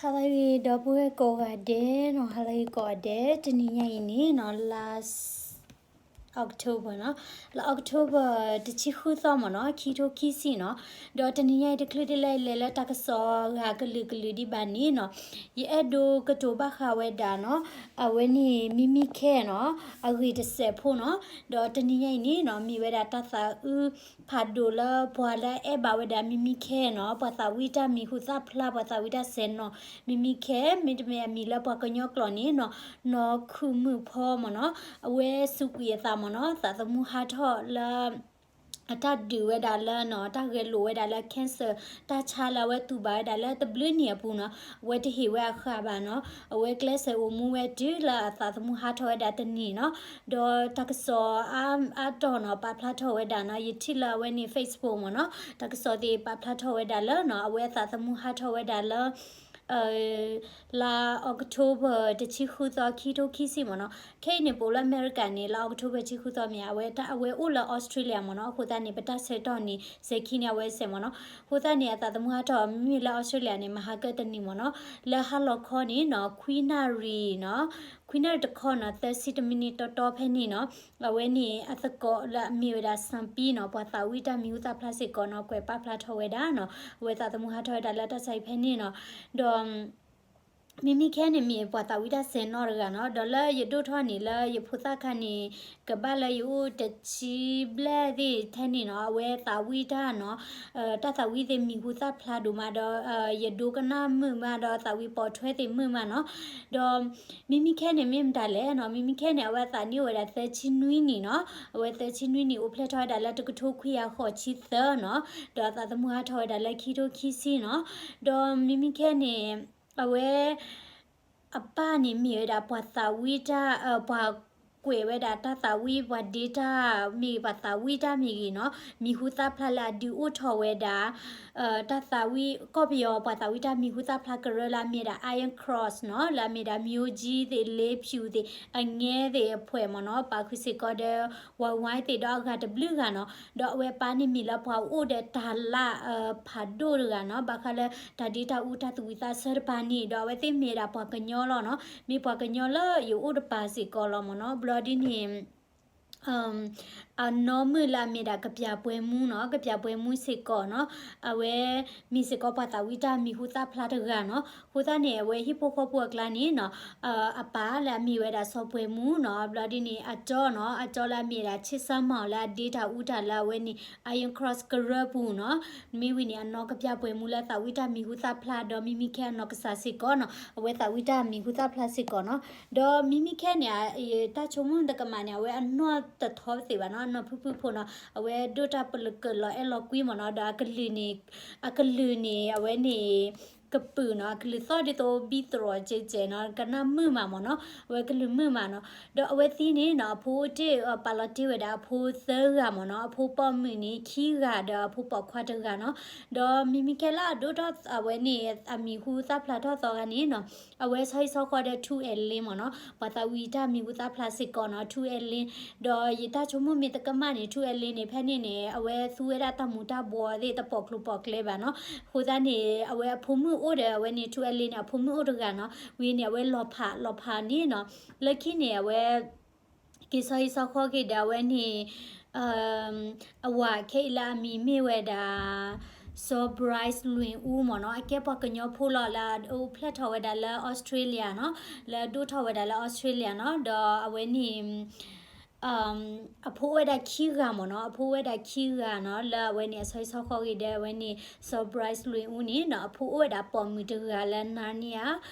ဟါလၢအဂ့ၤ ဒီပုၢ်ဝဲၢ်ကိးဂၤဒဲးနီၤ, ဟါလၢအဂ့ၤကိးဂၤဒဲး, တနံၤညါအံၤန့ၣ်နီၤ လါ October နီၤ, လါ October တဆံဃုသီမ့ၢ်နီၤ, ခံထိခံဆံနီၤ, ဒီးတနံၤညါအံၤတချုးဒ်လဲၣ်လဲၤလၢတၢ်ကစီၣ်ဂၤကလုာ်ကလုာ်ဒံးဘၣ်န့ၣ်နီၤ, ယအဲၣ်ဒိးကတိၤဘၣ်ဃးဝဲဒၣ်နီၤ, အဝဲန့ၣ်မံမံခဲနီၤ, အဂ့ၢ်တစဲးဖိနီၤ, ဒီးတနံၤညါအံၤန့ၣ်နီၤ မ့ၢ်ဝဲဒၣ်တၢ်သးအုး ဖးဒိၣ်လၢပှၤလၢအအဲၣ်ဘၣ်ဝဲဒၣ်မံမံခဲနီၤ, ပှၤသးဝံၣ်တၢ်မံၤဟူသၣ်ဖျါ ပှၤသးဝံၣ်တၢ်စဲးနီၤ, မံမံခဲ မ့တမ့ၢ်အမံၤလၢပှၤကညီကျိာ်န့ၣ်နီၤ, နီၢ်ခုၣ်မုၣ်ဖီမ့ၢ်နီၤ, အဝဲစူးကွံာ်အသးမ့ၢ်နီၤ, သးသမူဟးထီၣ်လၢ အတၢ်ဒုးဝဲဒၣ်လၢနီၤ, တၢ်ဂဲၤလိာ်ဝဲဒၣ်လၢ cancer တၢ်ဆါလၢအဝဲတူၢ်ဘၣ်ဝဲဒၣ်လၢတဘျုးနံၣ်အပူၤနီၤ, အဝဲတဟ့ၣ်ဝဲအဃၢ်ဘၣ်နီၤ, အဝဲကျဲးစၢးအိၣ်မူဝဲတုၤလၢအသးသမူဟးထီၣ်ဝဲဒၣ်တနံၣ်နီၤ, ဒီးတၢ်ကစီၣ်အါအါတီၢ်နီၤ ပာ်ဖျါထီၣ်ဝဲဒၣ်နီၤ, ယထံၣ်လၢအဝဲန့ၣ် Facebook မ့ၢ်နီၤ, တၢ်ကစီၣ်သ့ၣ်ပာ်ဖျါထီၣ်ဝဲဒၣ်လၢနီၤ, အဝဲအသးသမူဟးထီၣ်ဝဲဒၣ်လၢ လါ October တဆံဃုသီ ခံထိခံဆံမ့ၢ်နီၤ, ခဲအံၤန့ၣ် ပအိၣ်လၢအမဲရကၤန့ၣ် လါ October တဆံဃုသီမ့ၢ်ဧါ, အဝဲတၢ် အဝဲအိၣ်လၢ Australia မ့ၢ်နီၤ, အဃိသတးန့ၣ် ပတၢ်ဆၢကတီၢ်န့ၣ် စဲးခံန့ၣ် အဝဲစဲးမ့ၢ်နီၤ, အဃိသတးန့ၣ် အသးသမူဟးထီၣ် မ့မ့ၢ်လၢ Australia န့ၣ် မဟါကၢၣ်တနံၤမ့ၢ်နီၤ, လၢဟါလီၤခီန့ၣ်နီၤ ခွံနၣ်ရံၣ်နီၤ, ခွံနၣ်ရံၣ်တခီနီၤ သၢဆံတမံးနံးတီတီဖဲန့ၣ်နီၤ, အဝဲန့ၣ်အသကိးလၢအမ့ၢ်ဝဲဒၣ် စၣ်ပံနီၤ, ပှၤသးဝံၣ်တၢ်မံၤဟူသၣ်ဖျါစ့ၢ်ကီးနီၤ, ကွဲးပာ်ဖျါထီၣ်ဝဲဒၣ်နီၤ, အဝဲသးသမူဟးထီၣ်ဝဲဒၣ်လၢတၢ်ဆါဟံၣ်ဖဲန့ၣ်နီၤ, ဒီး မံမံခဲန့ၣ်မ့ၢ်ပှၤသးဝံၣ်တၢ်စဲးနီၤတဂၤနီၤ, ဒီးလၢယဒိၣ်ထီၣ်န့ၣ် လၢယဖိသၣ်ခါန့ၣ် ကဘၣ်လၢယအိၣ်တဆံဘျဲၣ်သ့ၣ်ထဲန့ၣ်နီၤ, အဝဲသးဝံၣ်တၢ်နီၤ, တၢ်သးဝံၣ်သ့ၣ်မံၤဟူသၣ်ဖျါဒိၣ်မးဒီး ယဒိကနၣ်မုာ်မးဒီး သးဝံၣ်ပိာ်ထွဲသ့ၣ်မုာ်မးနီၤ, ဒီး မံမံခဲန့ၣ်မ့ၢ်မတၤလဲၣ်နီၤ, မံမံခဲန့ၣ် အဝဲအသးနံၣ်အိၣ်ဝဲဒၣ်သၢဆံနွံနံၣ်နီၤ, အဝဲသၢဆံနွံနံၣ်အိၣ်ဖျဲၣ်ထီၣ်ဝဲဒၣ်လၢတကထိခွံကယၤဃိးဆံသၢနီၤ, ဒီးအသးသမူဟးထီၣ်ဝဲဒၣ်လၢခံထိခံဆံနီၤ, ဒီးမံမံခဲန့ၣ် အဝဲ အပၢ်န့ၣ်မ့ၢ်ဝဲဒၣ်ပှၤသးဝံၣ်တၢ် ပှၤကွဲးဝဲဒၣ်တၢ်သးဝံၣ် ပှၤဒ့တၢ်မ့ၢ်ဂ့ၤ ပှၤသးဝံၣ်တၢ်မ့ၢ်ဂ့ၤနီၤ, မံၤဟူသၣ်ဖျါလၢအဒုးအိၣ်ထီၣ်ဝဲဒၣ် တၢ်သးဝံၣ် ကီၢ်ပယီၤပှၤသးဝံၣ်တၢ်မံၤဟူသၣ်ဖျါကရၢလၢအမ့ၢ်ဒၣ် Iron Cross နီၤ, လၢအမ့ၢ်ဒၣ် မျိုးကြီး သ့ၣ် လေးဖြူ သ့ၣ် အငဲသ့ၣ်အဖှဲးမ့ၢ်နီၤ, ပာ်ဃုာ်စ့ၢ်ကီးဒီး ဝါဝါသ့ၣ်ဒီးအဂၤတဘျုးဂၤနီၤ, ဒီးအဝဲပၢ်န့ၣ်မ့ၢ်လၢပှၤအိၣ်ဒီးတၢ်လၢ်ဖးဒိၣ်တဂၤနီၤ, ဘၣ်ဃးလၢတၢ်ဒ့တၢ်အူတၢ်သးဝံၣ်သးဆၢတပၤန့ၣ်, ဒီးအဝဲသ့ၣ်မ့ၢ်ဒၣ်ပှၤကညီလီၤနီၤ, မ့ၢ်ပှၤကညီလၢယအိၣ်တပၤစ့ၢ်ကီးလီၤမ့ၢ်နီၤ, ဘျီဒ်န့ၣ် အနီၢ်မုၣ်လၢအမ့ၢ်ဒၣ်ကပျၢ်ပှဲၤမူနီၤ, ကပျၢ်ပှဲၤမူစ့ၢ်ကီးနီၤ, အဝဲမ့ၢ်စ့ၢ်ကီးပှၤသးဝံၣ်တၢ်မံၤဟူသၣ်ဖျါတဂၤနီၤ, အဃိသတးန့ၣ် အဝဲဟံၣ်ဖိဃီဖိအကျါန့ၣ်နီၤ, အပၢ်လၢအမ့ၢ်ဝဲဒၣ်စီၤပှဲၤမူနီၤ, ဘျီဒ်န့ၣ် အတီနီၤ, အတီလၢအမ့ၢ်ဒၣ် ဆ့ဆၢမီၤ လၢအဒ့တၢ်အူတၢ်လၢအဝဲန့ၣ် Iron Cross ကရၢပူၤနီၤ, မ့ၢ်ဝံၤန့ၣ် အနီၢ်ကပျၢ်ပှဲၤမူလၢသးဝံၣ်တၢ်မံၤဟူသၣ်ဖျါ ဒီးမံမံခဲအနီၢ်ကစၢ်စ့ၢ်ကီးနီၤ, အဝဲသးဝံၣ်တၢ်မံၤဟူသၣ်ဖျါစ့ၢ်ကီးနီၤ, ဒီးမံမံခဲန့ၣ် တၢ်ဆိကမိၣ်တကမၣ်န့ၣ် အဝဲအနီၢ်တထီသ့ၣ်ဘၣ်နီၤ, အနီၢ်ဖုၣ်ဖုၣ်ဖိနီၤ, အဝဲဒိၣ်တၢ်ပလၢၢ်ကလီၤအဲၣ်လီၤကွံမ့ၢ်နီၤ, ဒီးအကလုၢ်န့ၣ် အကလုၢ်န့ၣ် အဝဲန့ၣ် ကပုာ်နီၤ, အကလုၢ်သီၣ်ဒ်သိးဘံသရိာ်ကဲးကဲးနီၤ, ကနၣ်မုာ်မးမ့ၢ်နီၤ, အဝဲကလုၢ်မုာ်မးနီၤ, ဒီးအဝဲသံန့ၣ်နီၤ, အဖိတ့ၢ် ပာ်လီၤတ့ၢ်ဝဲဒၣ်အဖိသၢဂၤမ့ၢ်နီၤ, အဖိပိာ်မုၣ်န့ၣ်ခံဂၤ ဒီးအဖိပိာ်ခွါတဂၤနီၤ, ဒီးမံမံခဲလၢအဒိၣ်ထီၣ်အဝဲန့ၣ် အမံၤဟူသၣ်ဖျါထီၣ်သီဂၤန့ၣ်နီၤ, အဝဲဆီဟံၣ်ဆီဃီဒီး ထူအဲလ့မ့ၢ်နီၤ, ပှၤသးဝံၣ်တၢ်မံၤဟူသၣ်ဖျါစ့ၢ်ကီးနီၤ, ထူအဲလ့, ဒီးယတၢ်ဆိကမိၣ်မ့ၢ်တကမၣ်န့ၣ် ထူအဲလ့န့ၣ် ဖဲန့ၣ်န့ၣ် အဝဲသူဝဲဒၣ်တၢ်မူၤတၢ်ဘှီးသ့ၣ် တပိာ်ကျိၤပိာ်ကျဲဘၣ်နီၤ, အဃိသတးန့ၣ် အဝဲအဖိမုၣ်အိၣ်ဒီး အဝဲန့ၣ် ထူအဲလ့န့ၣ် အဖိမုၣ်အိၣ်တဂၤနီၤ, ဝံၤန့ၣ် အဝဲလီၤဖး လီၤဖးန့ၣ်နီၤ, လၢခံန့ၣ် အဝဲ က့ၤဆီဟံၣ်ဆီဃီက့ၤဒီးအဝဲန့ၣ် အဝၤခဲအံၤလၢအမံၤမ့ၢ်ဝဲဒၣ် စီၤ Bryce လွင်အူမ့ၢ်နီၤ, အကဲပှၤကညီဖိလီၤ လၢအအိၣ်ဖျဲၣ်ထီၣ်ဝဲဒၣ်လၢ Australia နီၤ, လၢအဒိၣ်ထီၣ်ဝဲဒၣ်လၢ Australia နီၤ, ဒီးအဝဲန့ၣ် အဖိအိၣ်ဝဲဒၣ်ခံဂၤမ့ၢ်နီၤ, အဖိအိၣ်ဝဲဒၣ်ခံဂၤနီၤ, လၢအဝဲန့ၣ် အဆီဟံၣ်ဆီဃီက့ၤဒီးအဝဲန့ၣ် စီၤ Bryce လွင်အူန့ၣ်နီၤ, အဖိအိၣ်ဝဲဒၣ်ပိာ်မုၣ်တဂၤလၢ Narnia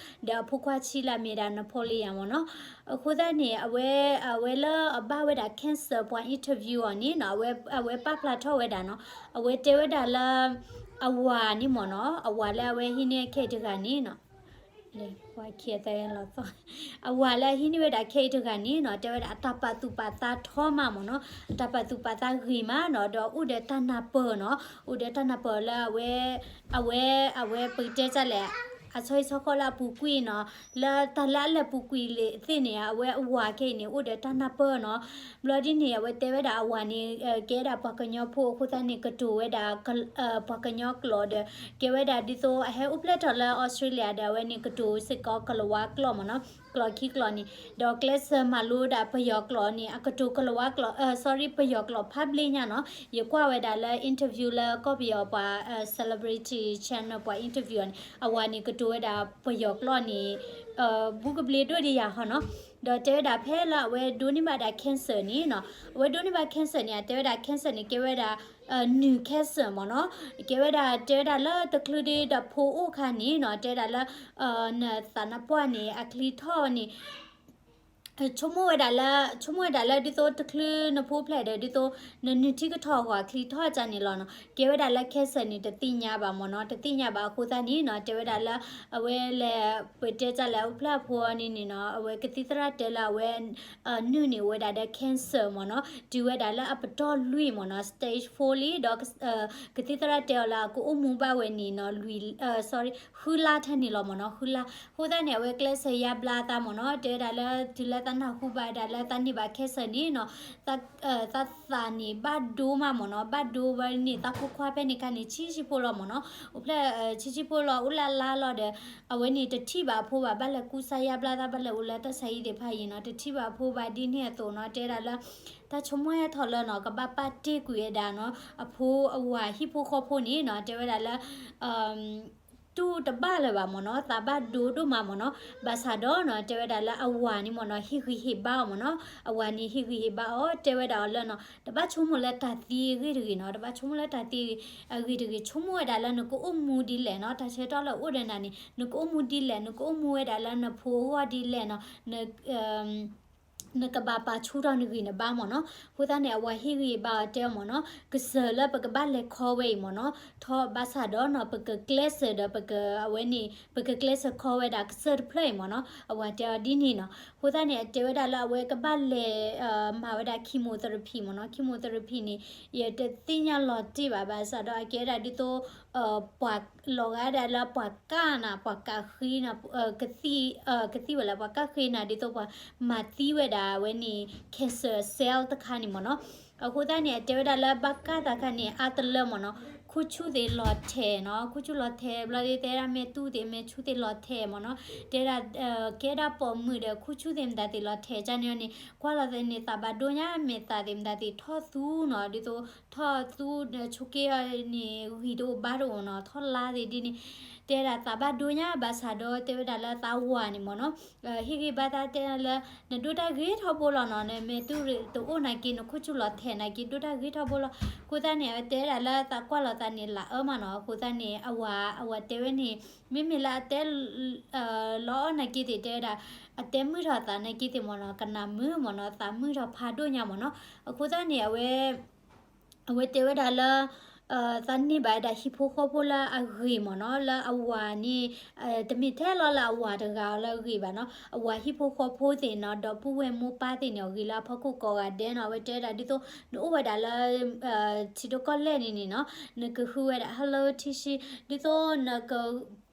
ဒီးအဖိခွါဆံးလၢအမ့ၢ်ဝဲဒၣ် Napoleon မ့ၢ်နီၤ, အဃိသတးန့ၣ် အဝဲ အဝဲလၢအဘၣ်ဝဲဒၣ် cancer ပှၤ interview အီၤန့ၣ်နီၤ, အဝဲပာ်ဖျါထီၣ်ဝဲဒၣ်နီၤ, အဝဲတဲဝဲဒၣ်လၢ အဝၤန့ၣ်မ့ၢ်နီၤ, အဝၤလၢအဝဲဟံးန့ၢ်ခဲအံၤတဂၤန့ၣ်နီၤ, အဝၤလၢအဟံးန့ၢ်ဝဲဒၣ်ခဲအံၤတဂၤန့ၣ်နီၤ, တဲဝဲဒၣ်အတၢ်ပာ်သူၣ်ပာ်သးထီမးမ့ၢ်နီၤ, အတၢ်ပာ်သူၣ်ပာ်သးဂ့ၤမးနီၤ, ဒီးအိၣ်ဒီးတၢ်နၢ်ပၢၢ်နီၤ, အိၣ်ဒီးတၢ်နၢ်ပၢၢ်လၢအဝဲ အဝဲ အဝဲပကတဲတၢ်လဲၣ် အဆီဟံၣ်ဆီဃီလၢအပူၤကွံာ်နီၤ, လၢတၢ်လၢအလဲၤပူၤကွံာ်သ့ၣ်န့ၣ် အဝဲအဝၤခဲအံၤန့ၣ် အိၣ်ဒီးတၢ်နၢ်ပၢၢ်နီၤ. ဘျီဒ်န့ၣ် အဝဲတဲဝဲဒၣ်အဝၤန့ၣ် ကဲဝဲဒၣ်ပှၤကညီဖိအဃိသတးန့ၣ် ကတိၤဝဲဒၣ် ပှၤကညီကျိာ်ဒီး ကဲဝဲဒၣ်ဒ်သိးအဟဲအိၣ်ဖျဲၣ်ထီၣ်လၢအီစထြ့လယါဒီး အဝဲန့ၣ်ကတိၤစ့ၢ်ကီးကလၤဝါကျိာ်မ့ၢ်နီၤ, ကျိာ်ခံကျိာ်န့ၣ် ဒီးကျဲးစၢးမၤလိဒၣ်ပယီၤကျိာ်န့ၣ် အကတိၤကလၤဝါကျိာ် sorry ပယီၤကျိာ်ဖးဘျ့ညါနီၤ. ယကွၢ်ဝဲဒၣ်လၢ interview လၢကီၢ်ပယီၤပှၤ celebrity channel ပှၤ interview န့ၣ် အဝၤန့ၣ်ကတိၤဝဲဒၣ်ပယီၤကျိာ်န့ၣ် ဘူးကဘျ့ဒိၣ်ဒံးယၤဟီနီၤ. ဒီးတဲဝဲဒၣ်ဖဲလၢအဝဲဒိးန့ၢ်ဘၣ်ဒၣ် cancer န့ၣ်နီၤ, အဝဲဒိးန့ၢ်ဘၣ် cancer န့ၣ် အတဲဝဲဒၣ် cancer န့ၣ် ကဲဝဲဒၣ် new cancer မ့ၢ်နီၤ. ကဲဝဲဒၣ် တဲဝဲဒၣ်လၢတချုးဒ့ဒီးဖိအိၣ်အခါန့ၣ်နီၤ, တဲဝဲဒၣ်လၢ နသးနါပှၢ်န့ၣ် အချံထီၣ်န့ၣ် ဆိကမိၣ်ဝဲဒၣ်လၢ ဆိကမိၣ်ဝဲဒၣ်လၢဒ်သိးတချုးနဖိဖျဲးဒီး ဒ်သိးနနုၢ်ထံကထီၣ်အဂီၢ် အချံထီၣ်ကန့ၣ်လီၤနီၤ. ကဲဝဲဒၣ်လၢ cancer န့ၣ် တသ့ၣ်ညါဘၣ်မ့ၢ်နီၤ, တသ့ၣ်ညါဘၣ်အဃိသတးန့ၣ်နီၤ, တဲဝဲဒၣ်လၢ အဝဲလဲၤ ပတဲတၢ်လဲၤအိၣ်ဖျဲၣ်အဖိအီၤန့ၣ်န့ၣ်နီၤ, အဝဲကသံၣ်သရၣ်တဲလၢအဝဲ နုၢ်န့ၣ်အိၣ်ဝဲဒၣ်ဒီး cancer မ့ၢ်နီၤ, တုၤဝဲဒၣ်လၢအပတီၢ်လွံၢ်မ့ၢ်နီၤ, stage four လံ, ဒီး ကသံၣ်သရၣ်တဲအီၤလၢအကအိၣ်မူဘၣ်ဝဲန့ၣ်နီၤ, လွံၢ် sorry ဃုလါထဲန့ၣ်လီၤမ့ၢ်နီၤ, ဃုလါ. အဃိသတးန့ၣ် အဝဲကျဲးစၢးယါဘျါအသးမ့ၢ်နီၤ, တဲဝဲဒၣ်လၢ တုၤလၢသးနၢ်ဟူဘၣ်ဝဲဒၣ်လၢသးန့ၢ်ဘၣ် cancer န့ၣ်နီၤ, သးသးန့ၣ်ဘၣ်ဒိမးမ့ၢ်နီၤ, ဘၣ်ဒိဝဲန့ၣ် သးဖိခွါဖဲန့ၣ်ခါန့ၣ် ဆံးဆံးဖိလီၤမ့ၢ်နီၤ, အိၣ်ဖျဲၣ် ဆံးဆံးဖိလီၤ အိၣ်လၢအလါလီၤဒီး အဝဲန့ၣ်တထံၣ်ဘၣ်အဖိဘၣ်, ဘၣ်လဲၤကူစါယါဘျါသး ဘၣ်လဲၤအိၣ်လၢတၢ်ဆါဟံၣ်သ့ၣ်တဖၣ်အံၤနီၤ, တထံၣ်ဘၣ်အဖိဘၣ်ဒ်န့ၣ်အသိးနီၤ, တဲဝဲဒၣ်လၢ တၢ်ဆိကမိၣ်ဟဲထီၣ်လၢနီၤ, ကဘၣ်ပာ်တ့ၢ်ကွံာ်ဝဲဒၣ်နီၤ, အဖိအဝၤဟံၣ်ဖိဃီဖိန့ၣ်နီၤ, တဲဝဲဒၣ်လၢ တူၢ်တဘၣ်လၢၤဘၣ်မ့ၢ်နီၤ, သးဘၣ်ဒိဒိၣ်မးမ့ၢ်နီၤ, ဘၣ်ဆၣ်ဒီးနီၤ တဲဝဲဒၣ်လၢအဝၤန့ၣ်မ့ၢ်နီၤ ဟ့ၣ်ဂံၢ်ဟ့ၣ်ဘါအီၤမ့ၢ်နီၤ, အဝၤန့ၣ်ဟ့ၣ်ဂံၢ်ဟ့ၣ်ဘါအီၤ, တဲဝဲဒၣ်အီၤလၢနီၤ တဘၣ်ဆိကမိၣ်လၢတၢ်သံအဂ့ၢ်တဂ့ၤနီၤ, တဘၣ်ဆိကမိၣ်လၢတၢ်သံအဂ့ၢ်တဂ့ၤ, ဆိကမိၣ်ဝဲဒၣ်လၢနကအိၣ်မူဒ်လဲၣ်နီၤ, တၢ်ဆၢကတီၢ်လၢအအိၣ်ဒီးနၤန့ၣ် နကအိၣ်မူဒ်လဲၣ်, နကအိၣ်မူဝဲဒၣ်လၢနဖိအဂီၢ်ဒ်လဲၣ်နီၤ, န နကဘၣ်ပာ်ဆူၣ်ထီၣ်နဂံၢ်နဘါမ့ၢ်နီၤ, အဃိသတးန့ၣ် အဝၤဟ့ၣ်ဂံၢ်ဟ့ၣ်ဘါအီၤတဲအီၤမ့ၢ်နီၤ, ကစၢၢ်လၢပကဘၣ်လဲၤခီဝဲအံၤမ့ၢ်နီၤ, ထီၣ်ဘၣ်ဆၣ်ဒီးနီၤ ပကကျဲးစၢးဒီးပက အဝဲန့ၣ် ပကကျဲးစၢးခီဝဲဒၣ်ကစၢၢ်တဖျၢၣ်အံၤမ့ၢ်နီၤ, အဝၤတဲအီၤဒ်န့ၣ်နီၤ, အဃိသတးန့ၣ် အတဲဝဲဒၣ်လၢအဝဲကဘၣ်လဲၤ မၤဝဲဒၣ် chemotherapy မ့ၢ်နီၤ, chemotherapy န့ၣ် ယတသ့ၣ်ညါလီၤတံၢ်ဘၣ်, ဘၣ်ဆၣ်ဒီးအကဲဝဲဒၣ်ဒ်သိး ပှၤလီၤဂာ်ဒၣ်လၢပှၤကၣ် ပှၤကၣ်ဃ့ ကသံၣ်ဝဲလၢပှၤကၣ်ဃ့နၤ ဒ်သိးပှၤမၤသံဝဲဒၣ်အဝဲန့ၣ် cancer cell တခါန့ၣ်မ့ၢ်နီၤ, အဃိသတးန့ၣ် အတဲဝဲဒၣ်လၢဘၣ်ကၣ်သးခါန့ၣ် အါတလၢမ့ၢ်နီၤ, ခူၣ်ဆူၣ်သ့ၣ်လီၤထဲးနီၤ, ခူၣ်ဆူၣ်လီၤထဲး ဘျီဒ်တဲဒၣ်မဲာ်တူၢ်သ့ၣ် မဲာ်ဆူၣ်သ့ၣ်လီၤထဲးမ့ၢ်နီၤ, တဲဒၣ် ကဲဒၣ်ပိာ်မုၣ်ဒီး ခူၣ်ဆူၣ်သ့ၣ်မတၤသ့ၣ်လီၤထဲးကန့ၣ်န့ၣ် ကွၢ်လီၤသးန့ၣ် သးဘၣ်ဒိညါ မဲာ်သၣ်သ့ၣ်မတၤသ့ၣ်ထီၣ်သူနီၤ, ဒ်သိး ထီၣ်သူ ဆိးက့အီၤန့ၣ် ဂံၢ်တအိၣ်ဘါတအိၣ်နီၤ, ထီၣ်လါသ့ၣ်ဒ်န့ၣ်, တဲဒၣ်သးဘၣ်ဒိညါ ဘၣ်ဆၣ်ဒီးတဲဝဲဒၣ်လၢသးဝၤန့ၣ်မ့ၢ်နီၤ, ဟ့ၣ်ဂံၢ်ဘါသး တဲဒၣ်လၢ နဒိၣ်တၢ်ဂ့ၤထီဘိလီၤနီၤ, နမဲာ်တူၢ်တအိၣ်နာ်က့ နခူၣ်ဆူၣ်လီၤထဲးနာ်က့ ဒိၣ်တၢ်ဂ့ၤထီဘိလီၤ, အဃိသတးန့ၣ် အဝဲတဲဝဲဒၣ်လၢသးကွၢ်လီၤသးန့ၣ် လၢအၢမးနီၤ, အဃိသတးန့ၣ် အဝၤ အဝၤတဲဝဲန့ၣ် မ့မ့ၢ်လၢအတဲ လီၤအီၣ်နာ်က့သ့ၣ် တဲဝဲဒၣ် အတဲမုၢ်ထီၣ်သးနာ်က့သ့ၣ်မ့ၢ်နီၤ, ကနၣ်မုာ်မ့ၢ်နီၤ, သးမုၢ်ထီၣ်ဖးဒိၣ်ညါမ့ၢ်နီၤ, အဃိသတးန့ၣ် အဝဲ အဝဲတဲဝဲဒၣ်လၢ သးန့ၢ်ဘၣ်ဝဲဒၣ်ဟံၣ်ဖိဃီဖိလၢအဂ့ၤမ့ၢ်နီၤ, လၢအဝၤန့ၣ် တမ့ၢ်ထဲလီၤလၢအဝၤတဂၤအီၤလၢအဂ့ၤဘၣ်နီၤ, အဝၤဟံၣ်ဖိဃီဖိသ့ၣ်နီၤ ဒီပုၢ်ဝဲၢ်မိၢ်ပၢ်သ့ၣ်န့ၣ် အဂ့ၤလၢအဖီခိၣ်ကိးဂၤဒဲးနီၤ, အဝဲတဲဝဲဒၣ်ဒ်သိး နအိၣ်ဝဲဒၣ်လၢ ထံဒိၣ်ကီၢ်လဲၢ်န့ၣ်န့ၣ်နီၤ, နကဃုဝဲဒၣ် hello ထံဆှံ ဒ်သိးနက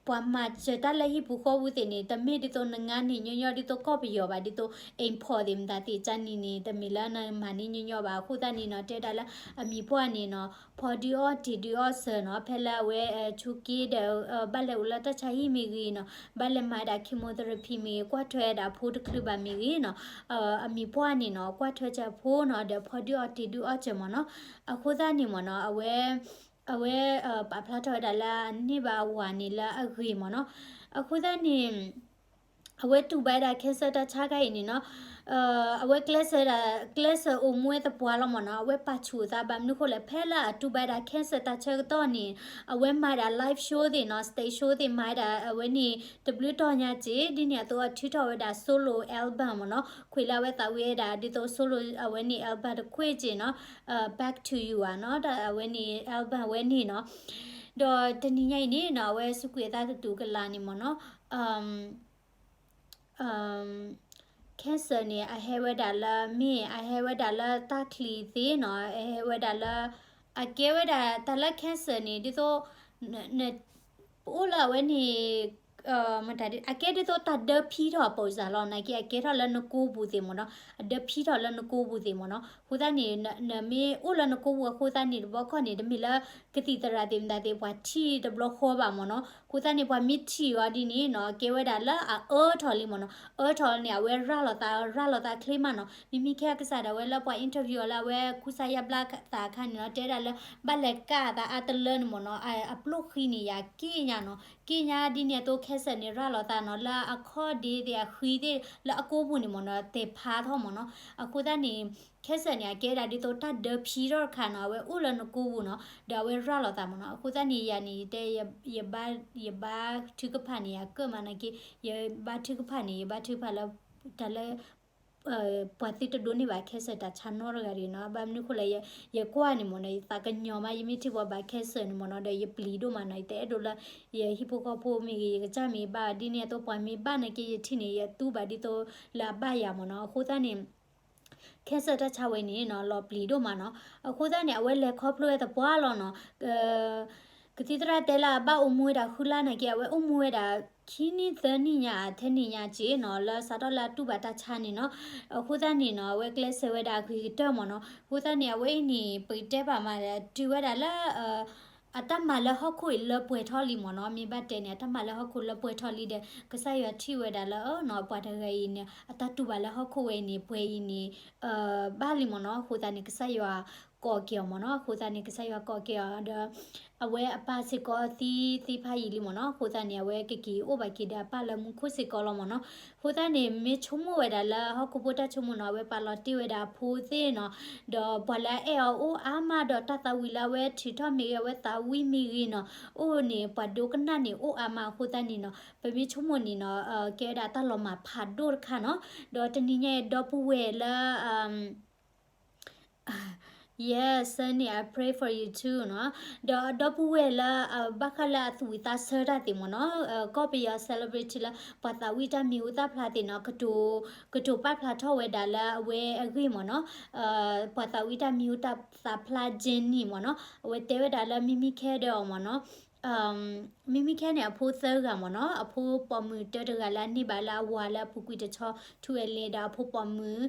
ပှၤမၤစၢၤတၢ်လၢဟံၣ်ပူၤဃီပူၤသ့ၣ်န့ၣ် တမ့ၢ်ဒ်သိးနငါန့ၣ်ညီညီ ဒ်သိးကီၢ်ပယီၤဘၣ်, ဒ်သိး import သ့ၣ်မတၤသ့ၣ် ကန့ၣ်န့ၣ် တမ့ၢ်လၢနမၤန့ၢ်ညီညီဘၣ်, အဃိသတးန့ၣ်နီၤ တဲဝဲဒၣ်လၢအမံၤပှၢ်န့ၣ်နီၤ ဖီဒုးအီၣ်တ့ၢ်ဒုးအီၣ်စၢၤနီၤ, ဖဲလၢအဝဲ ဆူက့ဒီး ဘၣ်လဲၤအိၣ်လၢတၢ်ဆါဟံၣ်မ့ၢ်ဂ့ၤနီၤ, ဘၣ်လဲၤမၤဒၣ် chemotherapy မ့ၢ်ဂ့ၤ, ကွၢ်ထွဲဒၣ်ဖိတချုးဘၣ်မ့ၢ်ဂ့ၤနီၤ, အမံၤပှၢ်န့ၣ်နီၤ ကွၢ်ထွဲစၢၤဖိနီၤ ဒီးဖီဒုးအီၣ်တ့ၢ်ဒုးအီၣ်စၢၤမ့ၢ်နီၤ, အဃိသတးန့ၣ်မ့ၢ်နီၤ အဝဲ အဝဲ ပာ်ဖျါထီၣ်ဝဲဒၣ်လၢအန့ၢ်ဘၣ်အဝၤန့ၣ်လၢအဂ့ၤမ့ၢ်နီၤ, အဃိသတးန့ၣ် အဝဲတူၢ်ဘၣ်ဝဲဒၣ် cancer တၢ်ဆါခါအံၤန့ၣ်နီၤ, အဝဲကျဲးစၢးဒၣ် ကျဲးစၢးအိၣ်မူဝဲသပှၢ်လီၤမ့ၢ်နီၤ, အဝဲပာ်ဆူၣ်အသးဘၣ်မနုၤဃိလဲၣ် ဖဲလၢအတူၢ်ဘၣ်ဝဲဒၣ် cancer တၢ်ဆၢကတီၢ်န့ၣ် အဝဲမၤဒၣ် live show သ့ၣ်နီၤ stage show သ့ၣ် မၤဒၣ်အဝဲန့ၣ် တဘျုးတီၤညါက့ၤ ဒ်န့ၣ်အသိးအထုးထီၣ်ဝဲဒၣ် solo album မ့ၢ်နီၤ, ခွံလၢအဝဲသးဝံၣ်ဝဲဒၣ်ဒ်သိး solo အဝဲန့ၣ် album တခွ့က့ၤနီၤ, Back to You ဧါနီၤ, အဝဲန့ၣ် album ဝဲန့ၣ်နီၤ, ဒီးတနံၤညါအံၤန့ၣ်နီၤ အဝဲစူးကွံာ်အသးတတူၢ်ကလာ်န့ၣ်မ့ၢ်နီၤ, cancer န့ၣ် အဟဲဝဲဒၣ်လၢမ့ၢ် အဟဲဝဲဒၣ်လၢတၢ်ချံသ့နီၤ, အဟဲဝဲဒၣ်လၢ အကဲဝဲဒၣ်တၢ်လၢ cancer န့ၣ် ဒ်သိး ပအိၣ်လၢအဝဲန့ၣ် မတၤဒ် အကဲဒ်သိးတၢ်ဒၢဖံးထီၣ်အပိစၢ်လီၤ နာ်က့ အကဲထီၣ်လၢနကိပူၤသ့ၣ်မ့ၢ်နီၤ, အဒၢဖံးထီၣ်လၢနကိပူၤသ့ၣ်မ့ၢ်နီၤ. အဃိသတးန့ၣ် နမ့ၢ်အိၣ်လၢနကိပူၤအဃိသတးန့ၣ် တဘျီခီၣ်န့ၣ် တမ့ၢ်လၢကသံၣ်သရၣ်သ့ၣ်မတၤသ့ၣ် ပှၤထံၣ်တဘျီဃီဘၣ်မ့ၢ်နီၤ. အဃိသတးန့ၣ် ပှၤမ့ၢ်ထံၣ်အီၤဒ်န့ၣ်နီၤ ကဲဝဲဒၣ်လၢအအၢထီၣ်လံမ့ၢ်နီၤ, အၢထီၣ်လံန့ၣ် အဝဲရၤလီၤသး ရၤလီၤသးချ့မးနီၤ. မ့မ့ၢ်ခဲကစၢ်ဒၣ်ဝဲလၢပှၤ interview အီၤလၢအဝဲကူစါယါဘျါသးအခါန့ၣ်နီၤ တဲဒၣ်လၢ ဘၣ်လဲၤကးအသးအါတလၢန့ၣ်မ့ၢ်နီၤ, အပျိၢ်ဃံန့ၣ် ယၤက့ညါနီၤ, က့ညါဒ်န့ၣ်အသိး cancer န့ၣ် ရၤလီၤသးနီၤ လၢအခီၣ်ဒ့သ့ၣ် အဃံသ့ၣ်လၢအကိပူၤန့ၣ်မ့ၢ်နီၤ တဲာ်ဖးထီၣ်မ့ၢ်နီၤ. အဃိသတးန့ၣ် cancer န့ၣ် အကဲဒၣ်ဒ်သိးတၢ်ဒၢဖံးထီၣ်တခါနီၤ, အဝဲအိၣ်လၢနကိပူၤနီၤ ဒီးအဝဲရၤလီၤသးမ့ၢ်နီၤ. အဃိသတးန့ၣ် ယၤန့ၣ် ယတဲ ယဘါထုကဖၣ်န့ၣ် ယကၢၢ်မးနာ်က့ ယဘါထုကဖၣ်န့ၣ် ယဘါထုကဖၣ်လၢ တၢ်လၢ ပှၤသုတဒိးန့ၢ်ဘၣ် cancer တၢ်ဆါနီတဂၤတဂ့ၤနီၤ. ဘၣ်မနုၤဃိလဲၣ် ယကွၢ်န့ၣ်မ့ၢ်နီၤ ယသးကညီၤမး ယမ့ၢ်ထံၣ်ပှၤဘၣ် cancer န့ၣ်မ့ၢ်နီၤ ဒီးယပျံၤဒိၣ်မးနီၤ. ယတအဲၣ်ဒိးလၢ ယဟံၣ်ဖိဃီဖိမ့ၢ်ဂ့ၤ ယကစၢ်မ့ၢ်ဘၣ်ဒ်န့ၣ်အသိး ပှၤမ့ၢ်ဘၣ်နာ်က့ ယထံၣ်န့ၣ် ယတူၢ်ဘၣ်ဒ်သိးလၢအဘၣ်ယၤမ့ၢ်နီၤ. အဃိသတးန့ၣ် cancer တၢ်ဆါဝဲန့ၣ်နီၤ လီၤပျံၤဒိၣ်မးနီၤ. အဃိသတးန့ၣ် အဝဲလဲၤခီဖျိဝဲသပှၢ်လီၤနီၤ. ကသံၣ်သရၣ်တဲလၢအဘၣ်အိၣ်မူဝဲဒၣ်ဃုလါနာ်က့ အဝဲအိၣ်မူဝဲဒၣ် ခံနံၣ်သၢနံၣ်ညါ ထဲနံၣ်ညါက့နီၤ လၢစးထီၣ်လၢအတူၢ်ဘၣ်တၢ်ဆါန့ၣ်နီၤ. အဃိသတးန့ၣ်နီၤ အဝဲကျဲးစၢးဝဲဒၣ်အဂ့ၤကတၢၢ်မ့ၢ်နီၤ. အဃိသတးန့ၣ် အဝဲအံၤန့ၣ် ပကတဲဘၣ်မး တုၤဝဲဒၣ်လၢ အတၢ်မၤလၢဟီၣ်ခိၣ်အံၤလၢပှဲၤထီၣ်လံမ့ၢ်နီၤ. မ့ၢ်ဘၣ်တဲန့ၣ် အတၢ်မၤလၢဟီၣ်ခိၣ်လၢပှဲၤထီၣ်လံဒီး ကစၢ်ယွၤထံၣ်ဝဲဒၣ်လၢနီၤ ပှၤတဂၤအံၤန့ၣ် အတၢ်တူၢ်ဘၣ်လၢဟီၣ်ခိၣ်ဝဲအံၤန့ၣ် ပှဲၤအံၤန့ၣ် ဘၣ်လံမ့ၢ်နီၤ. အဃိသတးန့ၣ် ကစၢ်ယွၤကိးက့ၤအီၤမ့ၢ်နီၤ. အဃိသတးန့ၣ် ကစၢ်ယွၤကိးက့ၤအီၤဒီး အဝဲအပၢ်စ့ၢ်ကီးသံသ့ၣ်ဖးယံာ်လံမ့ၢ်နီၤ. အဃိသတးန့ၣ် အဝဲကက့ၤအိၣ်ဘၣ်က့ၤဒီးအပၢ်လၢမူခိၣ်စ့ၢ်ကီးလီၤမ့ၢ်နီၤ. အဃိသတးန့ၣ် မ့ၢ်ဆိကမိၣ်ဝဲဒၣ်လၢ ဟီၣ်ခိၣ်ဖိတၢ်ဆိကမိၣ်နီၤ အဝဲပာ်လီၤတ့ၢ်ဝဲဒၣ်အဖိသ့ၣ်နီၤ, ဒီးပှၤလၢအအဲၣ်အီၤအိၣ်အါမးဒီးတၢ်သးဝံၣ်လၢအဝဲထုးထီၣ်မ့ၢ်ဂ့ၤ အဝဲသးဝံၣ်မ့ၢ်ဂ့ၤနီၤ, အိၣ်န့ၣ် ပှၤဒိကနၣ်န့ၣ်အိၣ်အါမး. အဃိသတးန့ၣ်နီၤ ပမ့ၢ်ဆိကမိၣ်န့ၣ်နီၤ ကဲဝဲဒၣ်တၢ်လီၤမၢ်ဖးဒိၣ်တခါနီၤ. ဒီးတနံၤညါအံၤ ဒီပုၢ်ဝဲၢ်လၢ Yes, Sunny, I pray for you too နီၤ. ဒီးဒီပုၢ်ဝဲၢ်လၢ ဘၣ်ဃးလၢအသူၣ်ဝံၣ်သးဆၢတၢ်သ့ၣ်မ့ၢ်နီၤ, ကီၢ်ပယီၤ celebrity လၢ ပှၤသးဝံၣ်တၢ်မံၤဟူသၣ်ဖျါသ့ၣ်နီၤ, ကတိၤ ကတိၤပာ်ဖျါထီၣ်ဝဲဒၣ်လၢအဝဲအဂ့ၢ်မ့ၢ်နီၤ, ပှၤသးဝံၣ်တၢ်မံၤဟူသၣ်ဖျါ Jenny မ့ၢ်နီၤ, အဝဲတဲဝဲဒၣ်လၢမ့မ့ၢ်ခဲဒီးအီၤမ့ၢ်နီၤ မ့မ့ၢ်ခဲန့ၣ် အဖိသၢဂၤမ့ၢ်နီၤ, အဖိပိာ်မုၣ်တၢတဂၤလၢအန့ၢ်ဘၣ်လၢအဝၤလၢအပူၤကွံာ်တဆီ ထူအဲလ့ ဒီးအဖိပိာ်မုၣ်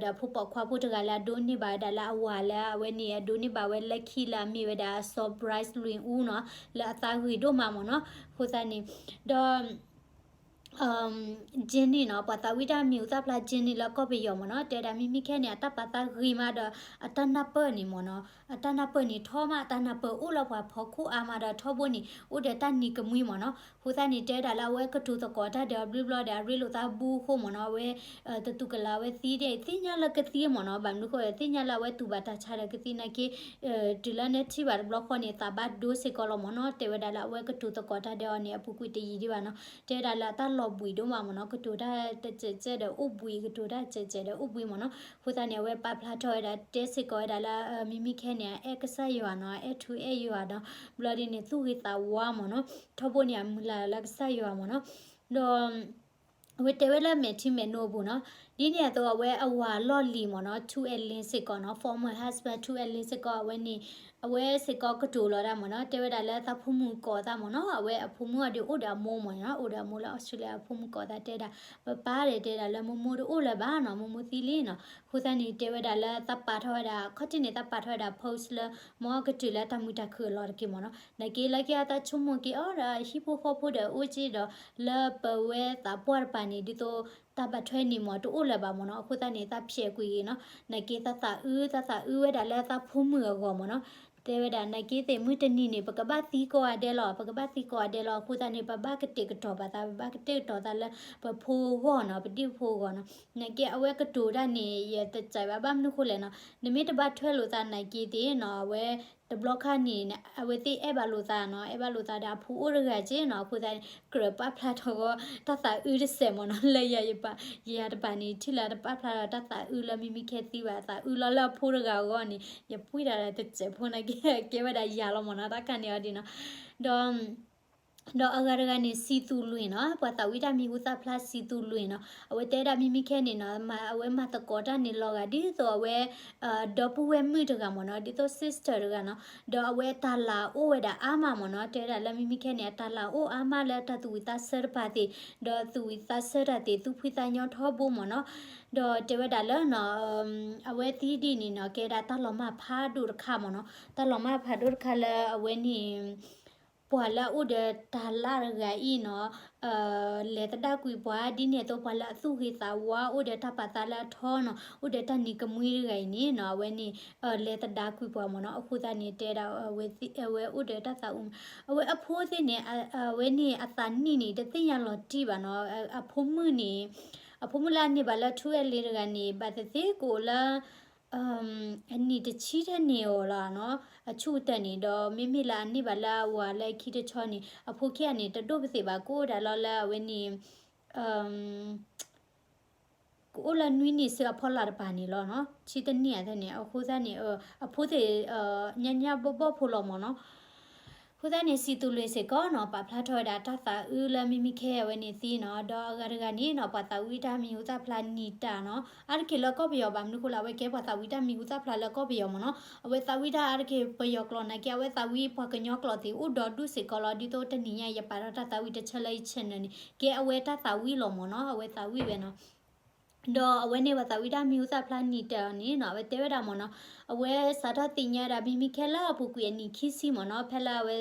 ဒီးအဖိပိာ်ခွါဖိတဂၤလၢအဒိးန့ၢ်ဘၣ်ဝဲဒၣ်လၢအဝၤလၢအဝဲန့ၣ် အဒိးန့ၢ်ဘၣ်ဝဲလၢခံလၢအမ့ၢ်ဝဲဒၣ် စီၤ Bryce လွင်အူနီၤ, လၢအသးဂ့ၤဒိၣ်မးမ့ၢ်နီၤ. အဃိသတးန့ၣ် ဒီး Jenny နီၤ, ပှၤသးဝံၣ်တၢ်မံၤဟူသၣ်ဖျါ Jenny လၢကီၢ်ပယီၤမ့ၢ်နီၤ, တဲဝဲဒၣ်မ့မ့ၢ်ခဲန့ၣ် အတၢ်ပာ်သးဂ့ၤမးဒီး အတၢ်နၢ်ပၢၢ်န့ၣ်မ့ၢ်နီၤ, အတၢ်နၢ်ပၢၢ်န့ၣ်ထီမး, အတၢ်နၢ်ပၢၢ်အိၣ်လၢပှၤဖီခိၣ်အါမးဒီးထီဘိန့ၣ် အိၣ်ဒီးတၢ်နံၤကမှံမ့ၢ်နီၤ. အဃိသတးန့ၣ် တဲဝဲဒၣ်လၢအဝဲကတိၤသကိးတၢ်ဒီးအဘျုးဘျီဒီး အရ့လိာ်သးဘူအဃိမ့ၢ်နီၤ, အဝဲ တတူၢ်ကလာ်ဝဲသံဒီး သ့ၣ်ညါလၢကသံမ့ၢ်နီၤ, ဘၣ်မနုၤဃိ သ့ၣ်ညါလၢအဝဲတူၢ်ဘၣ်တၢ်ဆါဒီးကသံနာ်က့ တုၤလၢနထံၣ်ဘၣ်တဘျီဃီန့ၣ် သးဘၣ်ဒိစ့ၢ်ကီးလီၤမ့ၢ်နီၤ. တဲဝဲဒၣ်လၢအဝဲကတိၤသကိးတၢ်ဒီးအီၤန့ၣ် အပူၤကွံာ်တယံာ်ဒံးဘၣ်နီၤ. တဲဝဲဒၣ်လၢအတၢ်လီၤဘှံးဒိၣ်မးမ့ၢ်နီၤ, ကတိၤတၢ်တစဲးစဲးဒီးအိၣ်ဘှံး, ကတိၤတၢ်တစဲးစဲးဒီးအိၣ်ဘှံးမ့ၢ်နီၤ. အဃိသတးန့ၣ် အဝဲပာ်ဖျါထီၣ်ဝဲဒၣ် တဲစ့ၢ်ကီးဝဲဒၣ်လၢ မ့မ့ၢ်ခဲန့ၣ် အအဲၣ်ကစၢ်ယွၤနီၤ, အအဲၣ်ထူအဲၣ်ယွၤဒီး ဘျီဒ်န့ၣ် သူၣ်ဂ့ၤသးဝါမ့ၢ်နီၤ. ထီဘိန့ၣ် အမုၢ်လၢ်လၢကစၢ်ယွၤမ့ၢ်နီၤ. ဒီး အဝဲတဲဝဲလၢမဲာ်ထံမဲာ်နိအပူၤနီၤ, ဒ်န့ၣ်အသိးအဝဲအဝၤလီၢ်လံၤမ့ၢ်နီၤ, ထူအဲလ့စ့ၢ်ကီးနီၤ, former husband ထူအဲလ့စ့ၢ်ကီး အဝဲန့ၣ် အဝဲစ့ၢ်ကီးကတိၤလီၤဒၣ်မ့ၢ်နီၤ, တဲဝဲဒၣ်လၢသးဖိမုၣ်ကိးသးမ့ၢ်နီၤ, အဝဲအဖိမုၣ်အီၤဒီးအိၣ်ဒီးအမိၢ်မ့ၢ်နီၤ, အိၣ်ဒီးအမိၢ်လၢ Australia အဖိမုၣ်ကိးသးတဲဒၣ်, ပပၢ်ဒီးတဲဒၣ်လၢမိၢ်မိၢ်တအိၣ်လၢၤဘၣ်နီၤ, မိၢ်မိၢ်သံလံနီၤ. အဃိသတးန့ၣ် တဲဝဲဒၣ်လၢသးပာ်ထီၣ်ဝဲဒၣ် ခီၣ်ထံးန့ၣ် သးပာ်ထီၣ်ဝဲဒၣ် post လၢ မ်ကတုၤလၢတၢ်မုာ်တၢ်ခုၣ်အလီၢ်တက့ၢ်မ့ၢ်နီၤ. နာ်က့လၢခံအီၤသးဆိကမိၣ်က့ၤအီၤဒီး ဟံၣ်ဖိဃီဖိဒီးအိၣ်က့ဒီး လၢပဝဲသးပှၢ်တပၤန့ၣ် ဒ်သိးတၢ်ဘၣ်ထွဲန့ၣ်မ့ၢ်တအိၣ်လၢၤဘၣ်မ့ၢ်နီၤ. အဃိသတးန့ၣ် သးဖျဲးကွံာ်ဂ့ၤနီၤ. နာ်က့သးသးအုး သးသးအုးဝဲဒၣ်လၢသးဖိမုၣ်အဂီၢ်မ့ၢ်နီၤ. တဲဝဲဒၣ် နာ်က့သ့ၣ်မုၢ်တနံၤန့ၣ် ပကဘၣ်သံကိးဂၤဒဲးလီၤ, ပကဘၣ်သံကိးဂၤဒဲးလီၤ. အဃိသတးန့ၣ် ပဘၣ်ကတဲာ်ကတီၤပာ်သး, ပဘၣ်ကတဲာ်ကတီၤသးလၢပဖိအဂီၢ်နီၤ, ပဒံၣ်ဖိအဂီၢ်နီၤ. နာ်က့ အဝဲကတိၤတၢ်န့ၣ် ယတစဲးဘၣ် ဘၣ်မနုၤဃိလဲၣ်နီၤ. နမ့ၢ်တဘၣ်ထွဲလိာ်သးနာ်က့သ့ၣ်နီၤ, အဝဲတဘျီခါန့ၣ် အဝဲသ့ၣ်အဲၣ်ဘၣ်လိာ်သးနီၤ, အဲၣ်ဘၣ်လိာ်သးဒီးအဖိအိၣ်တဂၤက့နီၤ. အဃိသတးန့ၣ် ကြၢးပာ်ဖျါထီၣ်ဂီၢ် တၢ်သးအုးတစဲးမ့ၢ်နီၤ, လၢယၤယပာ်, ယၤတပာ်န့ၣ် ထံၣ်လၢတပာ်ဖျါထီၣ်တၢ်သးအုးလၢမ့မ့ၢ်ခဲသံဘၣ်, သးအုးလီၤလၢအဖိတဂၤအဂီၢ်န့ၣ် ယပှံၢ်တၢ်ဒီးတစဲးဖိနာ်က့ ကဲဝဲဒၣ်ယၤလီၤမ့ၢ်နီၤ, တၢ်ခါန့ၣ်အီၤဒ်နီၤ. ဒီး ဒီးအဂၤတဂၤန့ၣ် စံသူလွင်နီၤ, ပှၤသးဝံၣ်တၢ်မံၤဟူသၣ်ဖျါ စံသူလွင်နီၤ, အဝဲတဲဒၣ်မ့မ့ၢ်ခဲန့ၣ်နီၤ, မ့ၢ်အဝဲမၤသကိးတၢ်န့ၣ်လီၤဂာ်ဒ်သိးအဝဲ ဒီပုၢ်ဝဲၢ်မုၣ်တဂၤမ့ၢ်နီၤ, ဒ်သိး sister တဂၤနီၤ, ဒီးအဝဲအတၢ်လၤအိၣ်ဝဲဒၣ်အါမးမ့ၢ်နီၤ, တဲဝဲဒၣ်လၢမ့မ့ၢ်ခဲန့ၣ် အတၢ်လၤအိၣ်အါမးလၢတၢ်သူၣ်ဝံၣ်သးဆၢတပၤသ့ၣ်, ဒီးသူၣ်ဝံၣ်သးဆၢတၢ်သ့ၣ် သူၣ်ဖှံသးညီထီဘိမ့ၢ်နီၤ, ဒီးတဲဝဲဒၣ်လၢ အဝဲသံဒ်န့ၣ်နီၤ ကဲဒၣ်တၢ်လီၤမၢ်ဖးဒိၣ်တခါမ့ၢ်နီၤ, တၢ်လီၤမၢ်ဖးဒိၣ်တခါလၢအဝဲန့ၣ် ပှၤလၢအအိၣ်ဒီးတၢ်လၢ်တဂၤအံၤနီၤ, လဲၤသဒၣ်ကွံာ်ပှၤဒ်န့ၣ်အသိး ပှၤလၢအသူၣ်ဂ့ၤသးဝါ အိၣ်ဒီးတၢ်ပာ်သးလၢအထီနီၤ, အိၣ်ဒီးတၢ်နံၤကမှံတဂၤအံၤန့ၣ်နီၤ, အဝဲန့ၣ် လဲၤသဒၣ်ကွံာ်ပှၤမ့ၢ်နီၤ, အဃိသတးန့ၣ် တဲဒၣ် အဝဲအိၣ်ဒီးတၢ်သးအုး, အဝဲအဖိသ့ၣ်န့ၣ် အဝဲန့ၣ်အသးနံၣ်န့ၣ် တသ့ၣ်ညါလီၤတံၢ်ဘၣ်နီၤ, အဖိမုၣ်န့ၣ် အဖိမုၣ်လၢအန့ၢ်ဘၣ်လၢထူအဲလ့တဂၤန့ၣ် ဘၣ်သ့ၣ်သ့ၣ်ကအိၣ်လၢ အနံၣ်တဆံထဲန့ၣ်အီၤလီၤနီၤ, အဆူၣ်ကတၢၢ်န့ၣ် ဒီးမ့မ့ၢ်လၢအန့ၢ်ဘၣ်လၢအဝၤလၢခံတဆီန့ၣ် အဖိခံဂၤန့ၣ် တဒိၣ်ပသ့ၣ်ဘၣ် ကအိၣ်ဒၣ်လီၤလၢအဝဲန့ၣ် ကအိၣ်လၢနွံနံၣ်ဆူအဖီလာ်တပၤန့ၣ်လီၤနီၤ, ဆံတနံၣ်အသးန့ၣ်, အဃိသတးန့ၣ် အဖိသ့ၣ် ညါညါဘီၣ်ဘီၣ်ဖိလီၤမ့ၢ်နီၤ. အဃိသတးန့ၣ် စံသူလွင်စ့ၢ်ကီးနီၤ ပာ်ဖျါထီၣ်ဝဲဒၣ်တၢ်သးအုးလၢမ့မ့ၢ်ခဲအဝဲန့ၣ်သံနီၤ, ဒီးအဂၤတဂၤန့ၣ်နီၤ ပှၤသးဝံၣ်တၢ်မံၤဟူသၣ်ဖျါနံၤတၢ်နီၤ, အါတက့ၢ်လၢကီၢ်ပယီၤဘၣ်, မနုၤဃိလၢအဝဲကဲပှၤသးဝံၣ်တၢ်မံၤဟူသၣ်ဖျါလၢကီၢ်ပယီၤမ့ၢ်နီၤ, အဝဲသးဝံၣ်တၢ်အါတက့ၢ်ပယီၤကျိာ်နာ်က့ အဝဲသးဝံၣ်ပှၤကညီကျိာ်သ့ၣ်အိၣ်ဒီးဒူၣ်စ့ၢ်ကီးလီၤ, ဒ်သိးတနံၤညါယပာ်ထီၣ်တၢ်သးဝံၣ်တဆၢလၢယ channel န့ၣ် ကဲအဝဲတၢ်သးဝံၣ်လီၤမ့ၢ်နီၤ, အဝဲသးဝံၣ်ဝဲနီၤ. ဒီးအဝဲန့ၣ် ပှၤသးဝံၣ်တၢ်မံၤဟူသၣ်ဖျါနံၤတၢ်အီၤန့ၣ်နီၤ အဝဲတဲဝဲဒၣ်မ့ၢ်နီၤ, အဝဲစးထီၣ်သ့ၣ်ညါဒၣ်မ့မ့ၢ်ခဲလၢအပူၤကွံာ်အနံၣ်ခံဆံမ့ၢ်နီၤ, ဖဲလၢအဝဲ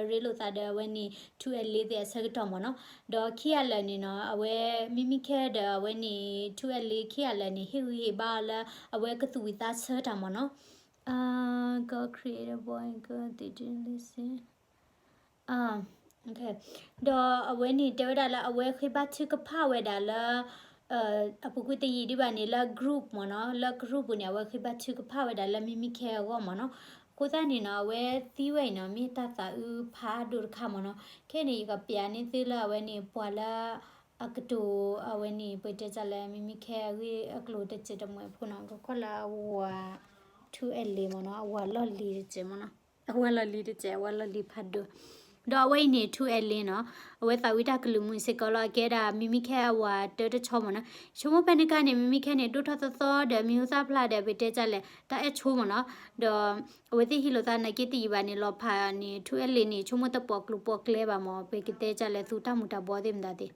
ရ့လိာ်သးဒီးအဝဲန့ၣ် ထူအဲလ့သ့ၣ်အဆၢကတီၢ်မ့ၢ်နီၤ, ဒီးခံဂၤလၢာ်န့ၣ်နီၤ အဝဲ မ့မ့ၢ်ခဲဒီးအဝဲန့ၣ် ထူအဲလ့ခံဂၤလၢာ်န့ၣ် ဟ့ၣ်ဂံၢ်ဟ့ၣ်ဘါအီၤလၢအဝဲကသူၣ်ဝံၣ်သးဆၢတၢ်မ့ၢ်နီၤ. God created boy and girl, they didn't listen. ဒီးအဝဲန့ၣ်တဲဝဲဒၣ်လၢအဝဲဃ့ဘါထုကဖၣ်ဝဲဒၣ်လၢ အပူၤကွံာ်တယံာ်ဒံးဘၣ်န့ၣ် လၢ group မ့ၢ်နီၤ, လၢ group ပူၤန့ၣ် အဝဲဃ့ဘါထုကဖၣ်ဝဲဒၣ်လၢမ့မ့ၢ်ခဲအဂီၢ်မ့ၢ်နီၤ. အဃိသတးန့ၣ်နီၤ အဝဲသံဝဲအံၤနီၤ မ့ၢ်တၢ်သးအုးဖးဒိၣ်တခါမ့ၢ်နီၤ. ခဲန့ၣ် ယကပျးန့ၢ်သုလၢအဝဲန့ၣ် ပှၤလၢ အကတိၤအဝဲန့ၣ် ပတဲတၢ်လၢ မ့မ့ၢ်ခဲအဂ့ၢ်အကျိၤတစဲးတမှဲၤဖိနီၤ, ကခီၣ်လၢအဝၤ ထူအဲလ့မ့ၢ်နီၤ, အဝၤလီၢ်လံၤတစဲးမ့ၢ်နီၤ, အဝၤလီၢ်လံၤတစဲး အဝၤလီၢ်လံၤဖးဒိၣ်. ဒီးအဝဲအံၤန့ၣ် ထူအဲလ့နီၤ, အဝဲသးဝံၣ်တၢ်ကလုၢ်မုာ်စ့ၢ်ကီးလီၤ, အကဲဒၣ်မ့မ့ၢ်ခဲအဝၤတၢတဆီမ့ၢ်နီၤ. ဆိကမိၣ်ဖဲန့ၣ်အခါန့ၣ် မ့မ့ၢ်ခဲန့ၣ် ဒိၣ်ထီၣ်သီသီဒီး မံၤဟူသၣ်ဖျါဒီး ပတဲတၢ်လဲၣ် တၢ်အဲၣ်ဆိမ့ၢ်နီၤ. ဒီးအဝဲသ့ၣ်ဟံးလိာ်သးနာ်က့တယံာ်ဘၣ်န့ၣ် လီၤဖးန့ၣ် ထူအဲလ့န့ၣ် ဆိကမိၣ်တပိာ်ကျိၤပိာ်ကျဲဘၣ်မ့ၢ် ပကတဲတၢ်လဲၣ် သူတၢ်မူၤတၢ်ဘှီးသ့ၣ်မတၤသ့ၣ်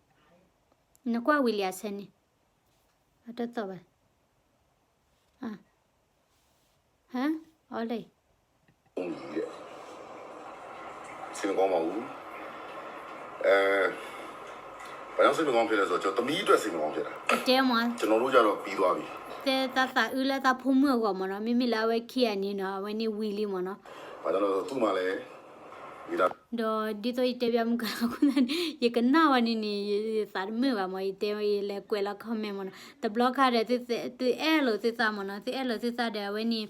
နကွၢ်ဝံၤလံအဆၢန့ၣ် အတသီၣ်ဘၣ်. ဟါ, အီၤလဲၣ်. စိတ်မကောင်းပါဘူး. အဲ, ဘာကြောင့်စိတ်မကောင်းဖြစ်လဲဆိုတော့ ကျွန်တော်သမီးအတွက်စိတ်မကောင်းဖြစ်တာ. တဲမ့ၢ်, ကျွန်တော်တို့ကျတော့ပြီးသွားပြီ. တဲတၢ်သးအုးလၢတၢ်ဖိမုၣ်အဂီၢ်မ့ၢ်နီၤ, မ့မ့ၢ်လၢအဝဲခံဂၤန့ၣ်နီၤ, အဝဲန့ၣ်ဝံၤလံမ့ၢ်နီၤ. ဘာကြောင့်လဲဆိုတော့ သူ့မှာလည်း ဒီးဒ်သိးယတဲပျးမုၢ်ကါလီၤအဃိသတးန့ၣ် ယကနၣ်ဝဲန့ၣ်န့ၣ် ယသးတမုာ်ဘၣ်မ့ၢ်, ယတဲဝဲယလဲၤကွဲးလီၤ comment မ့ၢ်နီၤ. တဘျီခါဒီး သုအဲၣ်လိာ်သုသးမ့ၢ်နီၤ, သုအဲၣ်လိာ်သုသးဒီးအဝဲန့ၣ်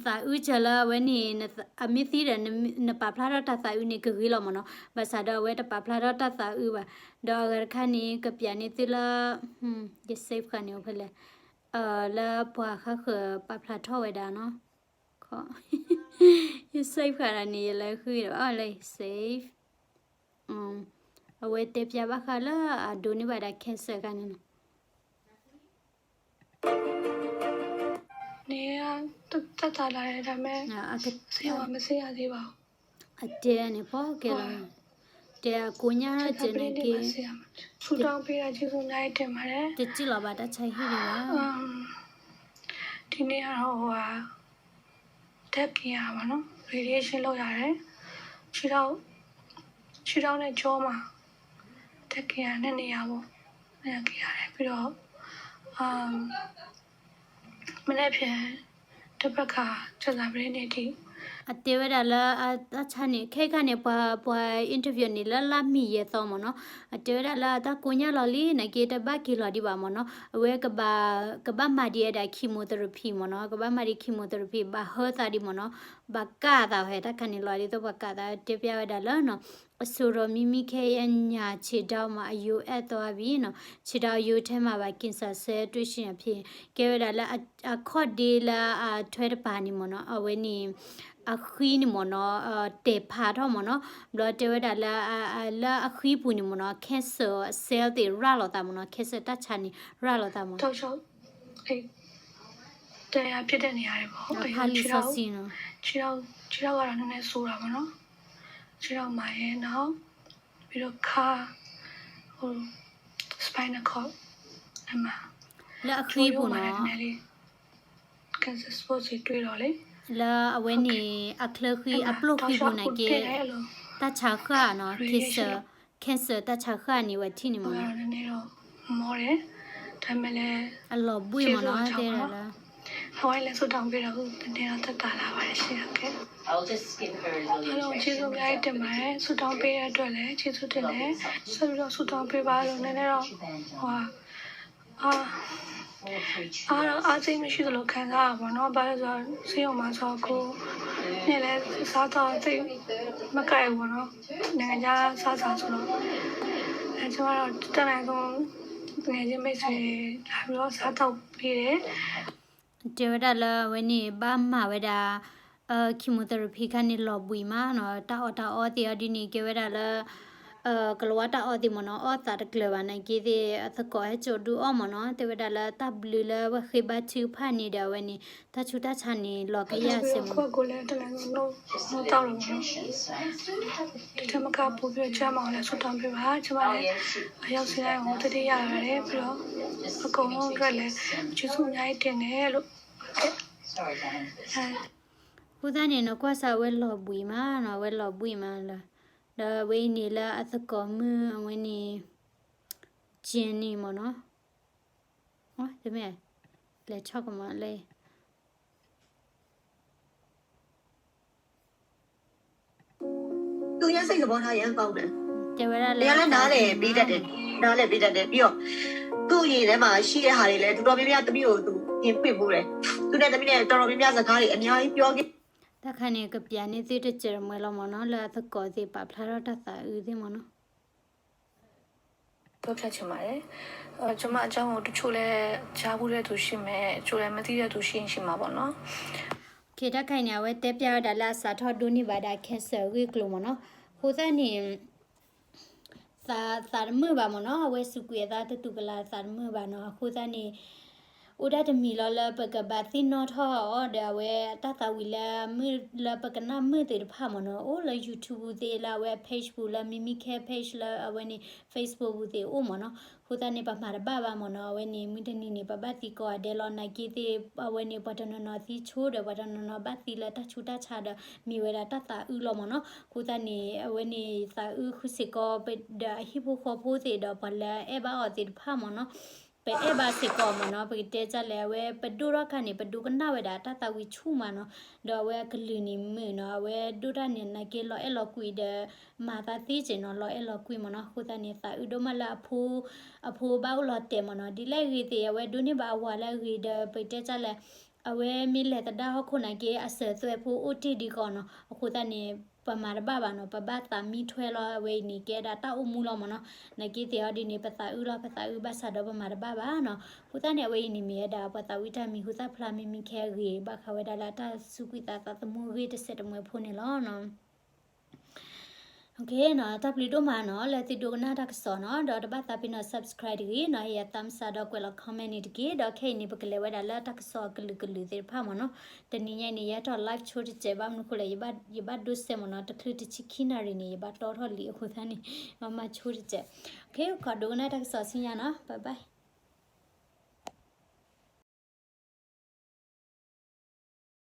သးအုးစၢၤလၢအဝဲန့ၣ် အမ့ၢ်သံဒီး နပာ်ဖျါထီၣ်တၢ်သးအုးန့ၣ်ကဂ့ၤလီၤမ့ၢ်နီၤ. ဘၣ်ဆၣ်ဒီးအဝဲတပာ်ဖျါထီၣ်တၢ်သးအုးဘၣ်. ဒီးအဂၤတခါန့ၣ် ကပျးန့ၢ်သုလၢ ယ save ဃာ်န့ၣ်အိၣ်ဖဲလဲၣ်, လၢပှၤဃၣ်ဃၢၤပာ်ဖျါထီၣ်ဝဲဒၣ်နီၤ. ယ save ဃာ်ဒၣ်န့ၣ် ယလဲၤဃုဒီး အီၤလၢ save အဝဲတဲပျးဘၣ်ဃးလၢအဒိးန့ၢ်ဘၣ်ဒၣ် cancer အခါန့ၣ်နီၤ. နေရ တ- သက်သာလာတယ် ဒါပေမဲ့ အာ အက- ဆေးဝါးမစစ်ရသေးပါဘူး. အတဲန့ၣ် ပီကဲလီၤ, တဲအကိးညါ ဆူတောင်းပေးတာကျေးဇူးအများကြီးတင်ပါတယ်. တစံၣ်လီၤဘၣ်တၢ်ဆါဟံၣ်ဒံးဘၣ်. အမ်, ဒီနေ့ကတော့ ဟိုဟာ တက်ကြည့်ရတာပေါ့နော်, radiation လုပ်ရတယ်, ခြေထောက်ခြေထောက်နဲ့ကြောမှာ တက်ကြည့်ရတဲ့နေရာပေါ့, နေရာကြည့်ရတယ်, ပြီးတော့ အမ်, မနက်ဖြန် တစ်ပတ်ခါ ကြာသပတေးနေ့ထိ အတဲဝဲဒၣ်လၢအတၢ်ဆါန့ၣ် ခဲခါန့ၣ် ပှၤ ပှၤ interview န့ၣ် လၢလါမ့ၤယဲၢ်သီမ့ၢ်နီၤ, အတဲဝဲဒၣ်လၢအတၢ်ကိးညါလီၤလံ နာ်က့တဘၣ်က့ၤလီၤဒံးဘၣ်မ့ၢ်နီၤ, အဝဲကဘၣ် ကဘၣ်မၤဒံးဝဲဒၣ် chemotherapy မ့ၢ်နီၤ, ကဘၣ်မၤဒံး chemotherapy ဘၣ်ဟၢသးဒံးမ့ၢ်နီၤ, ဘၣ်ကၣ်သးဝဲ တၢ်ခါန့ၣ်လီၤ ဒ်သိးပှၤကၣ်သး တဲပျးဝဲဒၣ်လၢနီၤ အစိၤဒီးမံမံခဲအံၤအညၣ်ဆံးဒီးမးအယိၤအဲၣ်သီအဘံနီၤ, ဆံးဒီးအယိၤထဲမှာပါ ကင်ဆာဆဲးတွ့ၢ်ဆံးအဖံ, ကဲဝဲဒၣ်လၢအခီၣ်ဒ့လၢအထွဲတပၤန့ၣ်မ့ၢ်နီၤ, အဝဲန့ၣ် အဃံန့ၣ်မ့ၢ်နီၤ တဲာ်ဖးထီၣ်မ့ၢ်နီၤ ဘျီတဲဝဲဒၣ်လၢ လၢအဃံပူၤန့ၣ်မ့ၢ်နီၤ cancer cell သ့ၣ်ရၤလီၤသးမ့ၢ်နီၤ cancer တၢ်ဆါန့ၣ် ရၤလီၤသးမ့ၢ်နီၤ တဖၣ်လံာ်စီဆှံနီၤ ခြေထောက်ခြေထောက်ကတော့နည်းနည်းဆိုးတာပေါ့နော်ခြေထောက်မှာရယ်နောက်ပြီးတော့ခါဟို spinal cord အမ လၢအဃံပူၤနီၤ cancer spot စီတွေ့တော့လေ လၢအဝဲန့ၣ် အချၢဃံအပျိၢ်ဃံပူၤန့ၣ်က့ တၢ်ဆါဃၢ်နီၤ cancer cancer တၢ်ဆါဃၢ်န့ၣ်ဝဲထံၣ်န့ၣ်မ့ၢ်နီၤ မောတယ်ဒါပေမဲ့လည်း အလီၤဘှံးမ့ၢ်နီၤ တဲလၢ အဝဲလဲၤဆူတောင်ပေးတော့ဦးတနေ့တော့သက်သာလာပါတယ်ရှင်ဟုတ်ကဲ့အားလုံးကျေးဇူးအများကြီးတင်ပါတယ်ဆူတောင်းပေးတဲ့အတွက်လည်းကျေးဇူးတင်တယ်ဆက်ပြီးတော့ဆူတောင်းပေးပါလို့နည်းနည်းတော့ဟိုဟာအာအားတော့အားစိတ်မရှိသလိုခံစားရပါတော့ဘာလို့ဆိုတော့ဆေးရုံမှာဆိုအခုနေ့လဲစားတော့သိပ်မကြိုက်ဘူးပေါ့နော်နိုင်ငံခြားစားစာဆိုတော့အဲကျွန်တော်တော့တတ်နိုင်ဆုံးငယ်ချင်းမိတ်ဆွေလာပြီးတော့စားတော့ပေးတယ်တဲဝဲဒၣ်လၢအဝဲန့ၣ်ဘၣ်မၤဝဲဒၣ် chemotherapy ခါန့ၣ်လီၤဘှံးမးနီၤ တၢ်အီၣ်တၢ်အီသ့ၣ်အီၤဒ်န့ၣ် ကဲဝဲဒၣ်လၢ ကလၤဝါတၢ်အီၣ်သ့ၣ်မ့ၢ်နီၤ အီၣ်သးတကျၢၤဘၣ်နာ်က့သ့ၣ် အသကိးဟဲစိာ်ဒုးအီၣ်မ့ၢ်နီၤ တဲဝဲဒၣ်လၢတၢ်ဘျုးလၢဝဲဃ့ဘါထုကဖၣ်န့ၣ်ဒီးအဝဲန့ၣ် တၢ်ဆူးတၢ်ဆါန့ၣ် လီၤကယၢ်စ့ၢ်မ့ၢ်နီၤ တမကပိုပြီးတော့ကျန်းမာအောင်လည်းဆုတောင်းပေးပါကျမလည်းအယောက်ဆင်းတိုင်းကိုတတိယလာတယ်ပြီးတော့အကုန်လုံးအတွက်လည်းကျေးဇူးအများကြီးတင်တယ်လို့ အဃိသတးန့ၣ် နကွၢ်စၢ်အဝဲလီၤဘှံးမးနီၤ အဝဲလီၤဘှံးမးလၢ ဒီးအဝဲအံၤန့ၣ်လၢအသကိးမုၣ်အဝဲန့ၣ် Jenny မ့ၢ်နီၤ တမ့ၢ် လဲၤဆီကမးလၢ သူများစိတ်သဘောထားအရမ်းကောင်းတယ်တဲဝဲဒၣ်လၢ ဘုရားလည်းနားလည်ပေးတတ်တယ်နားလည်ပေးတတ်တယ်ပြီးတော့သူ့အရင်ထဲမှာရှိတဲ့ဟာတွေလည်းတော်တော်များများသမီးကိုသူပြင်ဖွင့်ဖို့တယ်သူနဲ့သမီးနဲ့တော်တော်များများစကားတွေအများကြီးပြောခဲ့တၢ်ခါန့ၣ် ကပျးန့ၢ်သုတစဲးတမှဲလီၤမ့ၢ်နီၤ လၢအသကိးသ့ၣ်ပာ်ဖျါထီၣ်တၢ်သးအုးသ့ၣ်မ့ၢ်နီၤ ပြောပြချင်ပါတယ်။ ကျွန်မအကြောင်းကိုတချို့လည်းကြားဖူးတဲ့သူရှိမယ်တချို့လည်းမသိတဲ့သူရှိရင်ရှိမှာပေါ့နော်။ တၢ်ခါအံၤန့ၣ် အဝဲတဲပျးဝဲဒၣ်လၢအစးထီၣ်ဒိးန့ၢ်ဘၣ်ဒၣ် cancer အဂ့ၢ်အကျိၤမ့ၢ်နီၤ. အဃိသတးန့ၣ် သးတမုာ်ဘၣ်မ့ၢ်နီၤ, အဝဲစူးကွံာ်အသးတတူၢ်ကလာ်သးတမုာ်ဘၣ်နီၤ. အဃိသတးန့ၣ် အိၣ်ဒၣ်တမံၤလီၤလၢပကဘၣ်သ့ၣ်နီၣ်ထီၣ်အီၤဒီး အဝဲတၢ်သးဝံၤလၢမုာ်လၢပကနၣ်မုာ်သ့ၣ်တဖၣ်မ့ၢ်နီၤ, အိၣ်လၢ YouTube ပူၤသ့ၣ် လၢအဝဲအ page ပူၤလၢ Mimi Care page လၢအဝဲန့ၣ် Facebook ပူၤသ့ၣ်အိၣ်မ့ၢ်နီၤ. အဃိသတးန့ၣ် ပမၤတဘၣ်ဘၣ်မ့ၢ်နီၤ, အဝဲန့ၣ် မုၢ်တနံၤန့ၣ် ပဘၣ်သံကိးဂၤဒဲးလီၤ. နာ်က့သ့ၣ် အဝဲန့ၣ် ပှၤတနီၤနီၤသံဆိဒီး ပှၤတနီၤနီၤဘၣ်သံလၢတၢ်ဆူးတၢ်ဆါဒီး မ့ၢ်ဝဲဒၣ်တၢ်သးအုးလီၤမ့ၢ်နီၤ. အဃိသတးန့ၣ် အဝဲန့ၣ်သးအုးဃုာ်စ့ၢ်ကီး ဒီးအဟံၣ်ဖိဃီဖိသ့ၣ်ဒီး ပှၤလၢအဲၣ်ဘၣ်အီၤသ့ၣ်တဖၣ်မ့ၢ်နီၤ. ပအဲၣ်ဘၣ်စ့ၢ်ကီးမ့ၢ်နီၤ, ပကတဲဒ်လဲၣ် အဝဲပဒိၣ်ထီၣ်ခါန့ၣ် ပဒိကနၣ်ဝဲဒၣ်တၢ်သးဝံၤဆူၣ်မးနီၤ, ဒီးအဝဲအကလုၢ်န့ၣ်မုာ်နီၤ, အဝဲဒိၣ်တၢ်န့ၣ် နာ်က့လီၤအဲၣ်လီၤကွံဒီး မၤသးသ့စ့ၢ်နီၤ, လီၤအဲၣ်လီၤကွံမ့ၢ်နီၤ. အဃိသတးန့ၣ် သးအုးဒိၣ်မးလၢအဖိ အဖိဘၣ်အိၣ်လီၤတဲာ်မ့ၢ်နီၤ, ဒ်လဲၣ်ဂ့ၤသ့ၣ် အဝဲဒိးန့ၢ်ဘၣ်အဝၤလၢအဂ့ၤဒီး ပတဲဒ်လဲၣ် အဝဲမ့ၢ်လဲၤသဒၣ်ဟီၣ်ခိၣ်နာ်က့ အစၢၤသွဲၣ်ဖိအိၣ်တ့ၢ်ဒံးကီးနီၤ. အဃိသတးန့ၣ် ပမၤတဘၣ်ဘၣ်နီၤ, ပဘၣ်သးမံထွဲလီၤ. အဝဲအံၤန့ၣ် ကဲဒၣ်တၢ်အိၣ်မူလီၤမ့ၢ်နီၤ. နာ်က့သ့ၣ်အီၤဒ်န့ၣ် ပသးအုးလီၤ, ပသးအုးဘၣ်ဆၣ်ဒီးပမၤတဘၣ်ဘၣ်နီၤ. အဃိသတးန့ၣ် အဝဲအံၤန့ၣ်မ့ၢ်ဝဲဒၣ် ပှၤသးဝံၣ်တၢ်မံၤဟူသၣ်ဖျါ Mimi Care အဂ့ၢ် ဘၣ်ဃးဝဲဒၣ်လၢတၢ်စူးကွံာ်သးသမူအဂ့ၢ်တစဲးတမှဲၤဖိန့ၣ်လီၤ. တၢ်ဘျုးဒိၣ်မးနီၤ လၢသုဒိကနၣ်တၢ်ကစီၣ်နီၤ, ဒီးတဘၣ်သးပ့ၤနီၣ် subscribe တဂ့ၤနီၤ, ဟ့ၣ်ယၤ thumbs up ဒီးကွဲးလီၤ comment န့ၣ်တက့ၢ်. ဒီးခဲအံၤန့ၣ် ပကလဲၤဝဲဒၣ်လၢတၢ်ကစီၣ်အကလုာ်ကလုာ်သ့ၣ်တဖၣ်မ့ၢ်နီၤ. တနံၤညါအံၤန့ၣ် ယဟဲထီၣ် live ဆိတစဲး ဘၣ်မနုၤအဃိလဲၣ် ယဘၣ်ဒိစဲးမ့ၢ်နီၤ, တချုးတဆံခံနၣ်ရံၣ်န့ၣ် ယဘၣ်တီထီၣ်လံ အဃိသတးန့ၣ် မၤမၤဆိတစဲး. ခီဒိကနၣ်တၢ်ကစီၣ်ဆူညါနီၤ, bye bye.